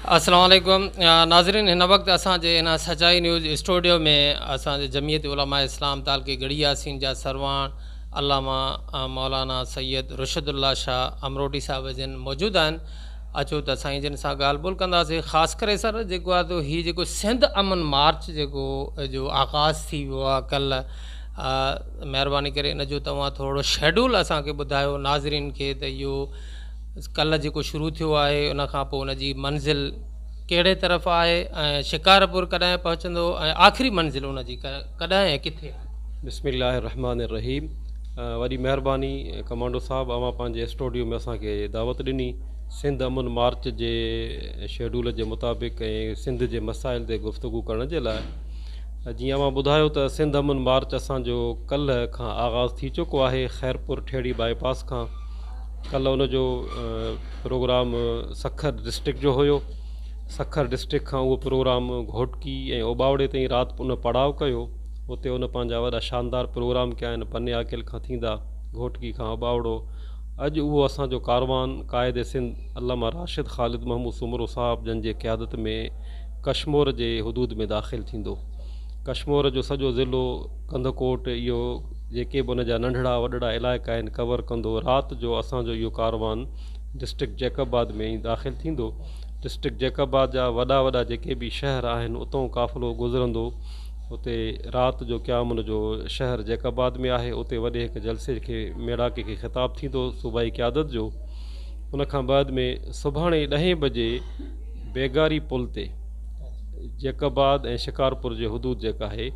السلام عليڪم ناظرين هن وقت اسان جي هن سچائي نيوز اسٽوڊيو ۾ اسان جي جمعيت علماء اسلام تعلقي ڳڙهي ياسين جا سرواڻ علامه مولانا سيد رشد الله شاهه امروٽي صاحب جن موجود آهن اچو ته سائين جن سان ڳالهه ٻولهه ڪنداسين خاص ڪري سر جيڪو آهي تو هي جيڪو سنڌ امن مارچ جيڪو جو آغاز ٿي ويو آهي ڪلهه مهرباني ڪري ان جو توهان ٿورو شيڊول اسان کي ٻڌايو ناظرين کي ته اهو ڪلهه جيڪو شروع ٿيو آهي ان کان پوء ان جي منزل ڪهڙي طرف آهي ۽ شڪارپور ڪڏهن پهچندو ۽ آخري منزل ان جي ڪڏهن ۽ ڪٿي آهي. بسم الله الرحمٰن الرحيم وڏي مهرباني ڪمانڊو صاحب اوهان پنهنجي اسٽوڊيو ۾ اسان کي دعوت ڏني سنڌ امن مارچ جي شيڊول جي مطابق ۽ سنڌ جي مسائل تي گفتگو ڪرڻ جي لاء جيئن اوهان ٻڌايو ته سنڌ امن مارچ اسان جو ڪلهه کان آغاز ٿي چڪو آهي خيرپور ٺيڙهي بائي پاس کان ڪلهه ان جو پروگرام سکر ڊسٽرڪٽ جو هيو سکر ڊسٽرڪٽ کان اهو پروگرام گهوٽڪي ۽ اوٻاوڙي تائين رات ان پڙاء ڪيو اتي ان پنهنجا وڏا شاندار پروگرام ڪيا آهن پني عاقل کان ٿيندا گهوٽڪي کان اوٻاوڙو اڄ اهو اسان جو ڪاروان قائد سنڌ علامه راشد خالد محمود سومرو صاحب جن جي قيادت ۾ ڪشمور جي حدود ۾ داخل ٿيندو ڪشمور جو سڄو ضلعو ڪنڌڪوٽ اهو جيڪي به ان جا ننڍڙا وڏڙا علائقا آهن ڪور ڪندو رات جو اسان جو اهو ڪاروان ڊسٽرڪٽ جيڪب آباد ۾ ئي داخل ٿيندو ڊسٽرڪٽ جيڪب آباد جا وڏا وڏا جيڪي به شهر آهن اتئون قافلو گذرندو اتي رات جو قيام ان جو شهر جيڪب آباد ۾ آهي اتي وڏي هڪ جلسي کي ميڙاڪي کي خطاب ٿيندو صوبائي قيادت جو ان کان بعد ۾ سڀاڻي ڏهين بجي بيگاري پل تي جيڪب آباد ۽ شڪارپور جي حدود جيڪا آهي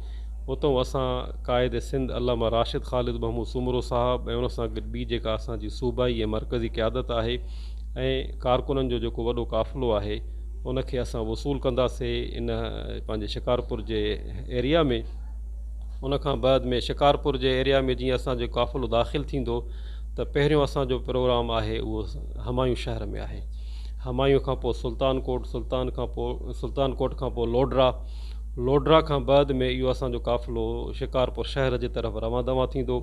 اتئون اسان قائد سنڌ علامه راشد خالد محمود سومرو صاحب ۽ ان سان گڏ ٻي جيڪا اسان جي صوبائي ۽ مرڪزي قيادت آهي ۽ ڪارڪنن جو جيڪو وڏو قافلو آهي ان کي اسان وصول ڪنداسي ان پنهنجي شڪارپور جي ايريا ۾ ان کان بعد ۾ شڪارپور جي ايريا ۾ جيئن اسان جو قافلو داخل ٿيندو ته پهريون اسان جو پروگرام آهي اهو همايون شهر ۾ آهي همايون کان پوء سلطان ڪوٽ سلطان کان پوء سلطان ڪوٽ کان پوء لوڊرا لوڊرا کان بعد ۾ اهو اسان جو قافلو شڪارپور شهر جي طرف روان دوان ٿيندو.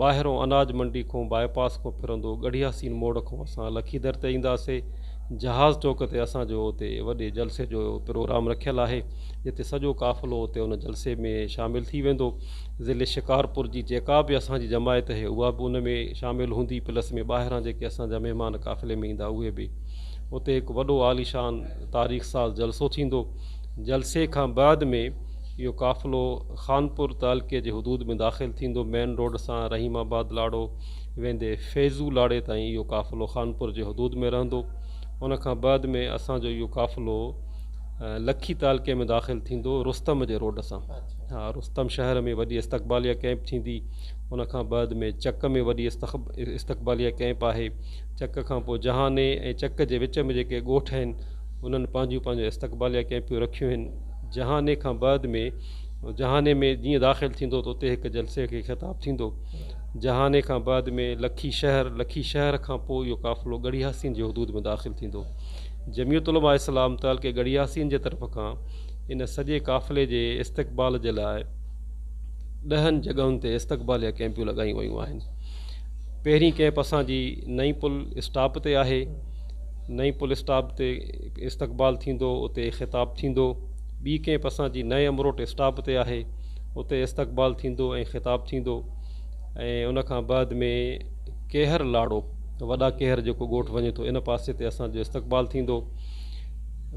ٻاهرون اناج منڊي کان باء پاس کان ڦرندو ڳڙهياسين موڙ کان اسان لکيدر تي اينداسي. جهاز چوڪ تي اسان جو اتي وڏي جلسي جو پروگرام رکيل آهي جتي سڄو قافلو اتي ان جلسي ۾ شامل ٿي ويندو. ضلعي شڪارپور جي جيڪا به اسان جي جماعت اهي اها به ان ۾ شامل هوندي پلس ۾ ٻاهران جيڪي اسان جا مهمان قافلي ۾ ايندا اهي به. اتي هڪ وڏو عاليشان تاريخ ساز جلسو ٿيندو. جلسي کان بعد ۾ اهو قافلو خانپور تعلقي جي حدود ۾ داخل ٿيندو مين روڊ سان رحيم آباد لاڙو ويندي فيضو لاڙي تائين اهو قافلو خانپور جي حدود ۾ رهندو ان کان بعد ۾ اسان جو اهو قافلو لکي تعلقي ۾ داخل ٿيندو رستم جي روڊ سان ها رستم شهر ۾ وڏي استقباليه ڪئمپ ٿيندي ان کان بعد ۾ چڪ ۾ وڏي استقباليه ڪئمپ آهي چڪ کان پوء جهاني ۽ چڪ جي وچ ۾ جيڪي ڳوٺ آهن انهن پنهنجون پنهنجون استقباليه ڪئمپيون رکيون آهن. جهاني کان بعد ۾ جهاني ۾ جيئن داخل ٿيندو ته اتي هڪ جلسي کي خطاب ٿيندو. جهاني کان بعد ۾ لکي شهر، لکي شهر کان پوء اهو قافلو ڳڙهي ياسين جي حدود ۾ داخل ٿيندو. جمعيت علماء اسلام تعلقي ڳڙهي ياسين جي طرف کان ان سڄي قافلي جي استقبال جي لاء ڏهن جڳهن تي استقباليه ڪئمپيون لڳايون ويون آهن. پهرين ڪئمپ اسان جي نئين پل اسٽاپ تي آهي. نئين پل اسٽاپ تي استقبال ٿيندو اتي خطاب ٿيندو. ٻي ڪئمپ اسان جي نئين امروٽ اسٽاپ تي آهي اتي استقبال ٿيندو ۽ خطاب ٿيندو ۽ ان کان بعد ۾ ڪيهر لاڙو وڏا ڪيهر جيڪو ڳوٺ وڃي ٿو ان پاسي تي اسان جو استقبال ٿيندو.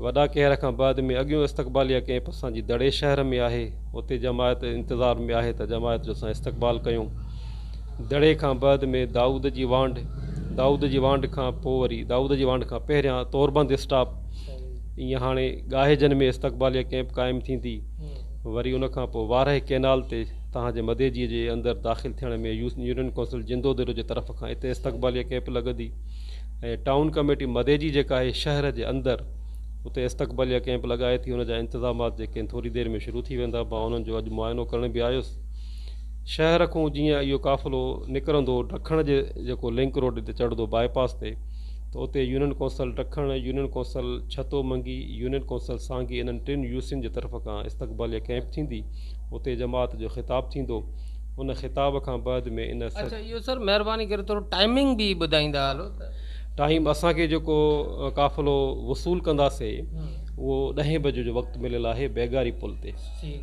وڏا ڪيهر کان بعد ۾ اڳيون استقباليه ڪئمپ اسان جي دڙي شهر ۾ آهي اتي جماعت انتظار ۾ آهي ته جماعت جو اسان استقبال ڪيون. دڙي کان بعد ۾ دائود جي وانڍ، دائود جي وانڍ کان پوء وري دائود جي وانڍ کان پهريان توربند اسٽاپ، ائين هاڻي ڳاهيجن ۾ استقباليه ڪئمپ قائم ٿيندي، وري ان کان پوء وارهه ڪئنال تي توهان جي مديجي جي اندر داخل ٿيڻ ۾ يونين ڪونسل جندو ديرو جي طرف کان اتي استقباليه ڪئمپ لڳندي ۽ ٽائون ڪميٽي مديجي جيڪا آهي شهر جي اندر اتي استقباليه ڪئمپ لڳائي ٿي ان جا انتظامات جيڪي آهن ٿوري دير ۾ شروع ٿي ويندا مان انهن جو اڄ معائنو ڪرڻ به آيس. شهر کان جيئن اهو قافلو نڪرندو ڊکڻ جي جيڪو لنڪ روڊ تي چڙهندو باء پاس تي ته اتي union council Dakhan, union council Chhatto Mangi, union council Sangi انهن ٽن يوسين جي طرف کان استقباليه ڪئمپ ٿيندي اتي جماعت جو خطاب ٿيندو ان خطاب کان بعد ۾ ان اڇا اهو سر مهرباني ڪري ٿورو ٽائمنگ به ٻڌائيندا هلو ته. ٽائيم اسان کي جيڪو قافلو وصول ڪنداسي اهو ڏهين بجي جو وقت مليل آهي بيگاري پل تي.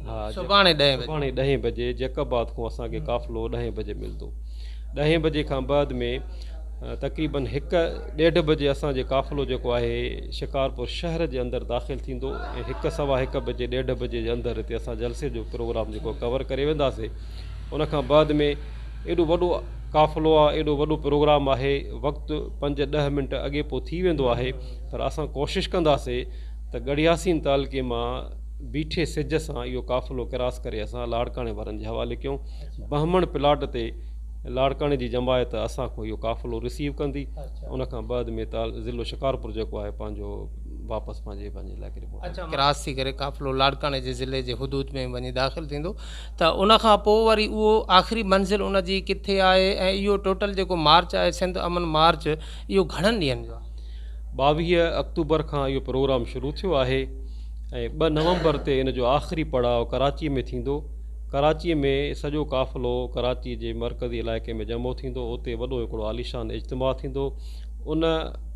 ها سڀاڻي ڏهين بجي. سڀاڻي ڏهين بجي جيڪب آباد کان اسان کي قافلو ڏهين بجي ملندو. ڏهين بجي کان بعد ۾ تقريبن هڪ ڏيڍ بجي اسان جي قافلو جيڪو آهي شڪارپور شهر جي اندر داخل ٿيندو ۽ هڪ سوا هڪ بجي ڏيڍ بجي جي اندر هتي اسان جلسي جو پروگرام جيڪو ڪور ڪري وينداسي. ان کان بعد ۾ ايڏو وڏو قافلو آ ايڏو وڏو پروگرام آهي وقت پنج ڏهه منٽ اڳي پوء ٿي ويندو آهي پر اسان ڪوشش ڪنداسي ته ڳڙهياسين تعلقي مان بيٺي سج سان اهو قافلو ڪراس ڪري اسان لاڙڪاڻي وارن جي حوالي ڪيون بهمڻ پلاٽ تي لاڙڪاڻي جي جماعت اسان کان اهو قافلو رسيو ڪندي ان کان بعد ۾ ضلعو شڪارپور جيڪو آهي پنهنجو واپس پنهنجي پنهنجي علائقي ڏي موٽندو. ڪراس ٿي ڪري قافلو لاڙڪاڻي جي ضلعي جي حدود ۾ وڃي داخل ٿيندو ته ان کان پوء وري اهو آخري منزل ان جي ڪٿي آهي ۽ اهو ٽوٽل جيڪو مارچ آهي سنڌ امن مارچ اهو گهڻن ڏينهن جو آهي؟ 22 آڪٽوبر کان اهو پروگرام شروع ٿيو آهي ۽ 2 نومبر تي ان جو آخري پڙاء ڪراچي ۾ ٿيندو. ڪراچي ۾ سڄو قافلو ڪراچي جي مرڪزي علائقي ۾ جمع ٿيندو اتي وڏو هڪڙو عاليشان اجتماع ٿيندو. ان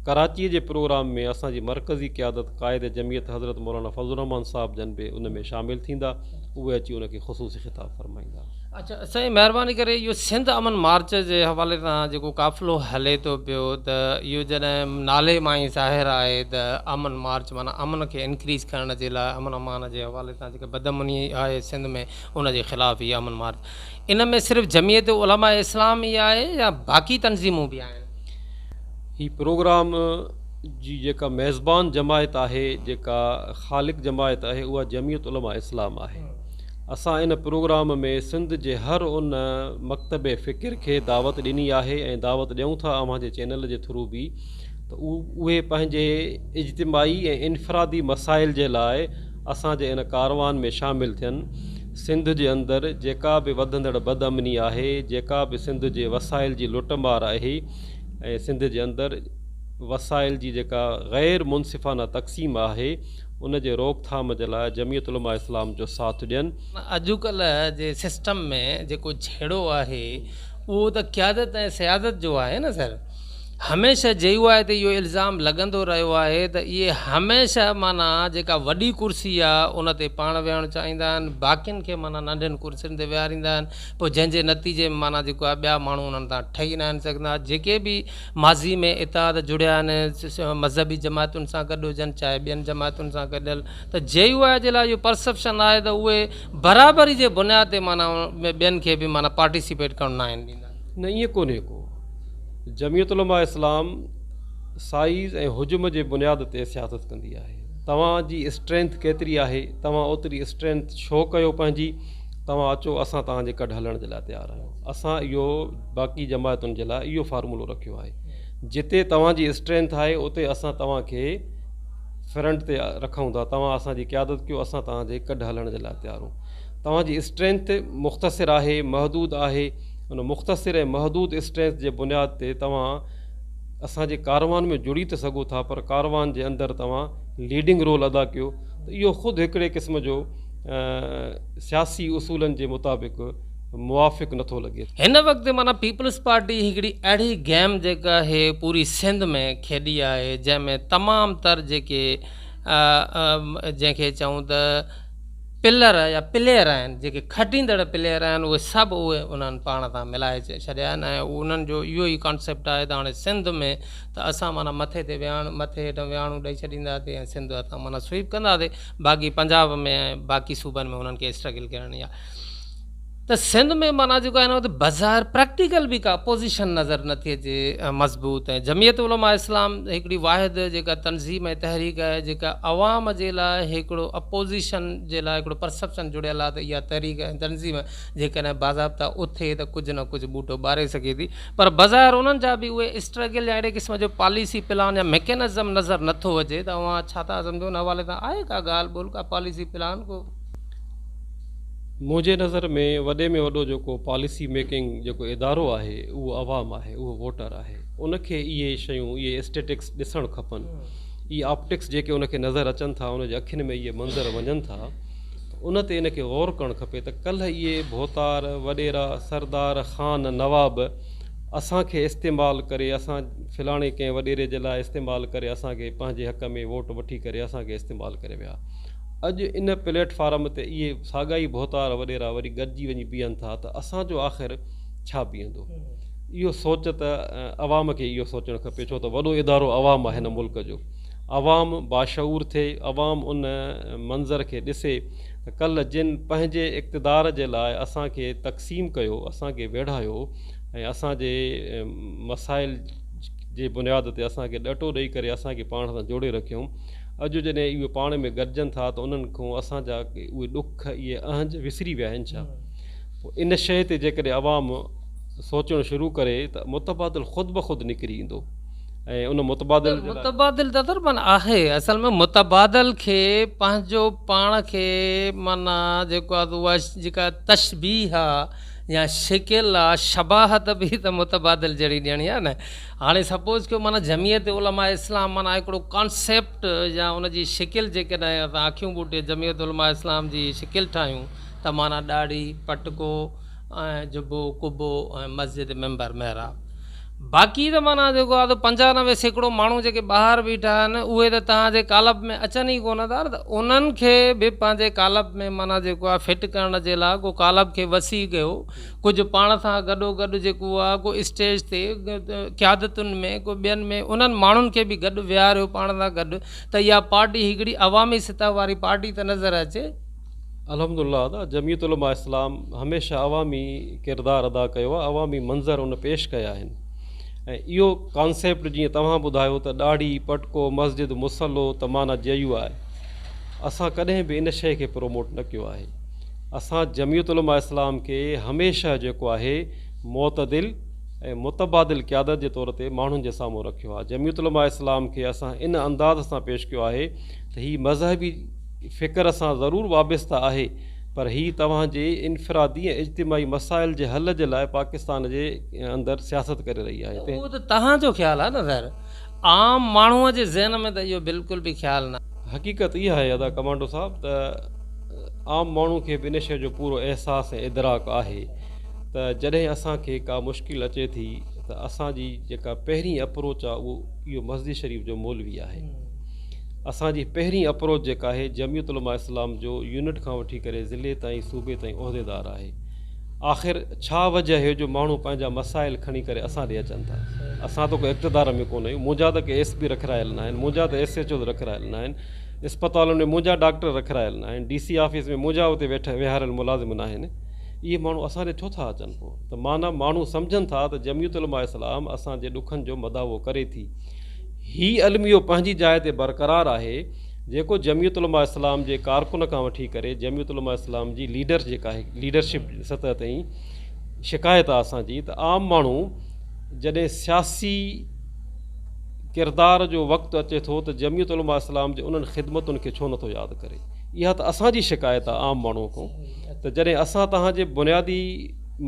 ڪراچي جي پروگرام ۾ اسان جي مرڪزي قيادت قائد جمعيت حضرت مولانا فضل الرحمان صاحب جن به ان ۾ شامل ٿيندا. اهي اچي ان کي خصوصي خطاب فرمائيندا. اڇا سائين مهرباني ڪري اهو سنڌ امن مارچ جي حوالي سان جيڪو قافلو هلي ٿو پيو ته اهو جڏهن نالي مان ئي ظاهر آهي ته امن مارچ معنيٰ امن کي انڪريز ڪرڻ جي لاء امن امان جي حوالي سان جيڪا بدامني آهي سنڌ ۾ ان جي خلاف هي امن مارچ ان ۾ صرف جمعيت علماء اسلام ئي آهي يا باقي تنظيمون به آهن؟ هي پروگرام جي جيڪا ميزبان جماعت آهي جيڪا خالق جماعت آهي اها جمعيت علماء اسلام آهي. اسان ان پروگرام ۾ سنڌ جي هر ان مڪتب فڪر کي دعوت ڏني آهي ۽ دعوت ڏيون ٿا اوهان جي چينل جي ٿرو به ته اهي پنهنجي اجتماعي ۽ انفرادي مسائل جي لاء اسان جي ان ڪاروان ۾ شامل ٿين. سنڌ جي اندر جيڪا به وڌندڙ بدامني آهي جيڪا به سنڌ جي وسائل جي لٽ مار آهي ۽ سنڌ جي اندر وسائل جي جيڪا غير منصفانه تقسيم آهي ان جي روڪٿام جي لاء جمعيت علماء اسلام جو ساٿ ڏين. اڄڪلهه جي سسٽم ۾ جيڪو جهيڙو آهي اهو ته قيادت ۽ سيادت جو آهي نه سر. هميشه جي يو آء تي اهو الزام لڳندو رهيو آهي ته اهي هميشه معنيٰ جيڪا وڏي ڪرسي آهي ان تي پاڻ ويهڻ چاهيندا آهن باقين کي معنيٰ ننڍين ڪرسين تي ويهاريندا آهن پوء جنهن جي نتيجي ۾ معنيٰ جيڪو آهي ٻيا ماڻهو انهن تان ٺهي ناهن سگهندا. جيڪي به ماضي ۾ اتحاد جڙيا آهن مذهبي جماعتن سان گڏ هجن چاهي ٻين جماعتن سان گڏيل ته جي يو آء جي لاء اهو پرسپشن آهي ته اهي برابري جي بنياد تي معنيٰ ٻين کي به معنيٰ پارٽيسپيٽ ڪرڻ ناهن ڏيندا. نه ائين ڪونهي ڪو. جمعيت علماء اسلام سائيز ۽ حجم جي بنياد تي سياست ڪندي آهي. توهان جي اسٽرينٿ ڪيتري آهي توهان اوتري اسٽرينٿ شو ڪيو پنهنجي. توهان اچو اسان توهان جي ڪڍ هلڻ جي لاء تيار آهيون. اسان اهو باقي جماعتن جي لاء اهو فارمولو رکيو آهي. جتي توهان جي اسٽرينٿ آهي اتي اسان توهان کي فرنٽ تي رکون ٿا. توهان اسان جي قيادت ڪيو اسان توهان جي ڪڍ هلڻ جي لاء تيار آهيون. توهان جي اسٽرينٿ مختصر آهي، محدود آهي. ان مختصر ۽ محدود اسٽرينٿ جي بنياد تي توهان اسان جي ڪاروان ۾ جڙي ته سگهو ٿا پر ڪاروان جي اندر توهان ليڊنگ رول ادا ڪيو ته اهو خود هڪڙي قسم جو سياسي اصولن جي مطابق موافق نٿو لڳي. هن وقت معنيٰ پيپلز پارٽي هڪڙي اهڙي گيم جيڪا هي پوري سنڌ ۾ کيڏي آهي جنهن ۾ تمام تر جيڪي جنهن کي چئون ته پلر يا پليئر آهن جيڪي کٽيندڙ پليئر آهن اهي سڀ اهي انهن پاڻ سان ملائي ڇڏيا آهن ۽ انهن جو اهو ئي ڪانسيپٽ آهي ته هاڻي سنڌ ۾ ته اسان معنيٰ مٿي تي ويهاڻ مٿي هيٺ ويهاڻو ڏئي ڇڏينداسين ۽ سنڌ اسان معنيٰ سوئيپ ڪنداسين باقي پنجاب ۾ ۽ باقي صوبن ۾ انهن کي اسٽرگل ڪرڻي آهي ته سنڌ ۾ معنيٰ جيڪو آهي نه بظاهر پريڪٽيڪل به ڪا اپوزيشن نظر نٿي اچي مضبوط ۽ جمعيت علماء اسلام هڪڙي واحد جيڪا تنظيم ۽ تحريڪ آهي جيڪا عوام جي لاء هڪڙو اپوزيشن جي لاء هڪڙو پرسپشن جڙيل آهي ته اها تحريڪ ۽ تنظيم جيڪڏهن باضابطا اٿي ته ڪجهه نه ڪجهه ٻوٽو ٻاري سگهي ٿي پر بظاهر انهن جا به اهي اسٽرگل يا اهڙي قسم جو پاليسي پلان يا ميڪنزم نظر نه ٿو اچي ته اوهان ڇا ٿا سمجهو ان حوالي سان آهي ڪا ڳالهه ٻولهه ڪا پاليسي پلان ڪو؟ منهنجي نظر ۾ وڏي ۾ وڏو جيڪو پاليسي ميڪنگ جيڪو ادارو آهي اهو عوام آهي اهو ووٽر آهي ان کي اهي شيون اهي اسٽيٽڪس ڏسڻ کپن اهي آپٽڪس جيڪي ان کي نظر اچن ٿا ان جي اکين ۾ اهي منظر وڃن ٿا ته ان تي ان کي غور ڪرڻ کپي ته ڪلهه اهي ڀوتار، وڏيرا، سردار، خان، نواب اسان کي استعمال ڪري اسان فلاڻي ڪنهن وڏيري جي لاء استعمال ڪري اسان کي پنهنجي حق ۾ ووٽ وٺي ڪري اسان کي استعمال ڪري ويا. اڄ ان پليٽ فارم تي اهي ساڳا ئي ڀوتار وڏيرا وري گڏجي وڃي بيهن ٿا ته اسان جو آخر ڇا بيهندو؟ اهو سوچ ته عوام کي اهو سوچڻ کپي ڇو ته وڏو ادارو عوام آهي هن ملڪ جو. عوام باشعور ٿئي، عوام ان منظر کي ڏسي ته ڪلهه جن پنهنجي اقتدار جي لاء اسان کي تقسيم ڪيو، اسان کي ويڙهايو ۽ اسان جي مسائل جي بنياد تي اسان کي ڏٽو ڏئي ڪري اسان کي پاڻ سان جوڙي رکيائون، اڄ جڏهن اهي پاڻ ۾ گڏجن ٿا ته انهن کان اسان جا اهي ڏک، اهي اهنج وسري ويا آهن ڇا؟ پوء ان شيء تي جيڪڏهن عوام سوچڻ شروع ڪري ته متبادل خود بخود نڪري ايندو ۽ ان متبادل جي لاء. متبادل ته سر معنيٰ آهي اصل ۾ متبادل کي پنهنجو پاڻ کي معنيٰ جيڪو آهي سو اها جيڪا تشبيهه آهي يا شڪل آهي شباهت به ته متبادل جهڙي ڏيڻي آهي نه هاڻي سپوز ڪيو معنيٰ جمعيت علماء اسلام معنيٰ هڪڙو ڪانسيپٽ يا ان جي شڪل جيڪڏهن اسان اکيون ٻوٽي جمعيت علماء اسلام جي شڪل ٺاهيون ته معنيٰ ڏاڙهي، پٽڪو ۽ جبو، قبو ۽ مسجد، منبر، محراب. باقي ته معنيٰ جيڪو آهي سو 95% ماڻهو جيڪي ٻاهر بيٺا آهن اهي ته توهان جي قالب ۾ اچن ئي ڪونه ٿا نه ته انهن کي به پنهنجي قالب ۾ معنيٰ جيڪو آهي فٽ ڪرڻ جي لاء ڪو قالب کي وسيع ڪيو ڪجهه پاڻ سان گڏو گڏ جيڪو آ ڪو اسٽيج تي قيادتن ۾ ڪو ٻين ۾ انهن ماڻهن کي به گڏ ويهاريو پاڻ سان گڏ ته اها پارٽي هڪڙي عوامي سطح واري پارٽي ته نظر اچي. الحمدلله ادا جمعيت علماء اسلام هميشه عوامي ڪردار ادا ڪيو آ عوامي منظر ان پيش ڪيا آهن ۽ اهو ڪانسيپٽ جيئن توهان ٻڌايو ته ڏاڙهي پٽڪو مسجد مصلو ته معنيٰ جي يو آء اسان ڪڏهن به ان شيء کي پروموٽ نه ڪيو آهي. اسان جمعيت علماء اسلام کي هميشه جيڪو آهي معتدل ۽ متبادل قيادت جي طور تي ماڻهن جي سامهون رکيو آهي. جمعيت علماء اسلام کي اسان ان انداز سان پيش ڪيو آهي ته هي مذهبي فڪر سان ضرور وابسته آهي پر هي توهان جي انفرادي ۽ اجتماعي مسائل جي حل جي لاء پاڪستان جي اندر سياست ڪري رهي آهي. ته اهو ته توهان جو خيال آهي نه سر، عام ماڻهوء جي ذهن ۾ ته اهو بلڪل به خيال نه. حقيقت اها آهي ادا ڪمانڊو صاحب ته عام ماڻهو کي به ان شيء جو پورو احساس ۽ ادراڪ آهي ته جڏهن اسان کي ڪا مشڪل اچي ٿي ته اسان جي جيڪا پهرين اپروچ آهي اهو اهو مسجد شريف جو مولوي آهي اسان جي پهرين اپروچ جيڪا آهي جمعيت علماء اسلام جو يونٽ کان وٺي ڪري ضلعي تائين صوبي تائين عهديدار آهي آخر ڇا وجه آهي جو ماڻهو پنهنجا مسائل کڻي ڪري اسان ڏي اچن ٿا اسان ته ڪو اقتدار ۾ ڪونه آهيون منهنجا ته ڪي ايس پي رکرايل ناهن منهنجا ته ايس ايڇ اوز رکرايل ناهن اسپتالن ۾ منهنجا ڊاڪٽر رکرايل ناهن، ڊي سي آفيس ۾ منهنجا اتي ويٺ ويهاريل ملازم ناهن، اهي ماڻهو اسان ڏي ڇو ٿا اچن پوء ته معنيٰ ماڻهو سمجهن ٿا ته جمعيت علماء اسلام اسان جي ڏکن جو مداوو ڪري ٿي. هي الميو پنهنجي جاء تي برقرار آهي جيڪو جمعيت علماء اسلام جي ڪارڪن کان وٺي ڪري جمعيت علماء اسلام جي ليڊر جيڪا آهي ليڊرشپ سطح تائين شڪايت آهي اسان جي ته عام ماڻهو جڏهن سياسي ڪردار جو وقت اچي ٿو ته جمعيت علماء اسلام جي انهن خدمتن کي ڇو نٿو ياد ڪري؟ اها ته اسان جي شڪايت آهي عام ماڻهو کان ته جڏهن اسان توهان جي بنيادي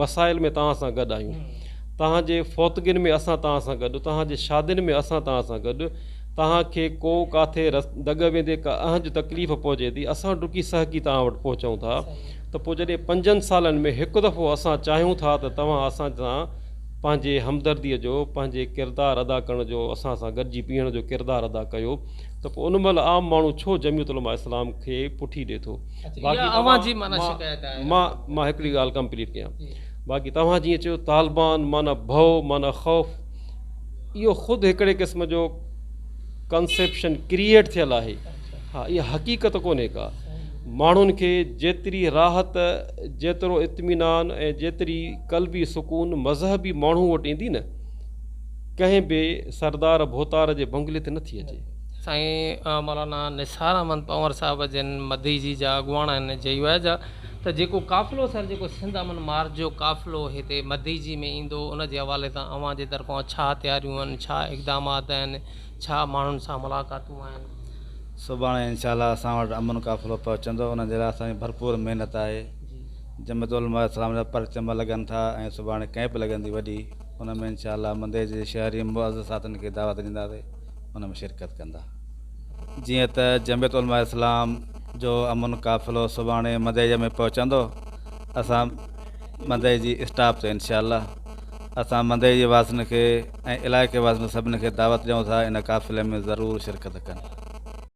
مسائل ۾ توهان سان گڏ آهيون، توهان جي فوتگين ۾ اسان توهان سان گڏ، توهان جي شادين ۾ اسان توهان سان گڏ، توهان کي ڪو ڪاٿي دڳ ويندي ڪا اهنج تڪليف پهچي ٿي، اسان ڊڪي سهڪي توهان وٽ پهچون ٿا ته پوء جڏهن پنجن سالن ۾ هڪ دفعو اسان چاهيون ٿا ته توهان اسان سان پنهنجي همدرديء جو، پنهنجي ڪردار ادا ڪرڻ جو، اسان سان گڏجي بيهڻ جو ڪردار ادا ڪيو ته پوء ان مهل عام ماڻهو ڇو جمعيت علماء اسلام کي پٺي ڏي ٿو؟ باقي اوهان جي معنيٰ شڪايت آهي. مان مان هڪڙي ڳالهه ڪمپليٽ ڪيان. باقي توهان جيئن چيو طالبان معنيٰ ڀؤ معنيٰ خوف اهو خود هڪڙي قسم جو ڪنسيپشن ڪريئيٽ ٿيل آهي. ها اها حقيقت ڪونهي ڪا. ماڻهن کي جيتري راحت، جيترو اطمينان ۽ جيتري قلبي سڪون مذهبي ماڻهو وٽ ايندي نه، ڪنهن به سردار ڀوتار جي بنگلي تي نٿي اچي. سائين مولانا نثار احمد پنهور صاحب جن مديجي جا اڳواڻ آهن جي يو آء جا ته جيڪو قافلو سر جيڪو سنڌ امن مارچ جو قافلو هتي مديجي ۾ ايندو ان جي حوالي سان اوهان جي طرفان ڇا تياريون آهن ڇا اقدامات آهن ڇا ماڻهن سان ملاقاتون آهن. سڀاڻي انشاء الله اسان وٽ امن قافلو پهچندو ان جي لاء اسان جي ڀرپور محنت آهي جمعيت علماء اسلام جا پرچم لڳن ٿا ۽ سڀاڻي ڪئمپ لڳندي وڏي ان ۾ انشاء الله مندي جي شهري معزز ساٿين کي دعوت ڏينداسين ان ۾ شرڪت ڪندا. جيئن ته جمعيت علماء اسلام جو امن قافلو سڀاڻي منديجي ۾ پهچندو اسان منديجي اسٽاپ تي انشاء الله. اسان مندي جي واسين کي ۽ علائقي واسين سڀني کي دعوت ڏيون ٿا ان قافلي ۾ ضرور شرڪت ڪن.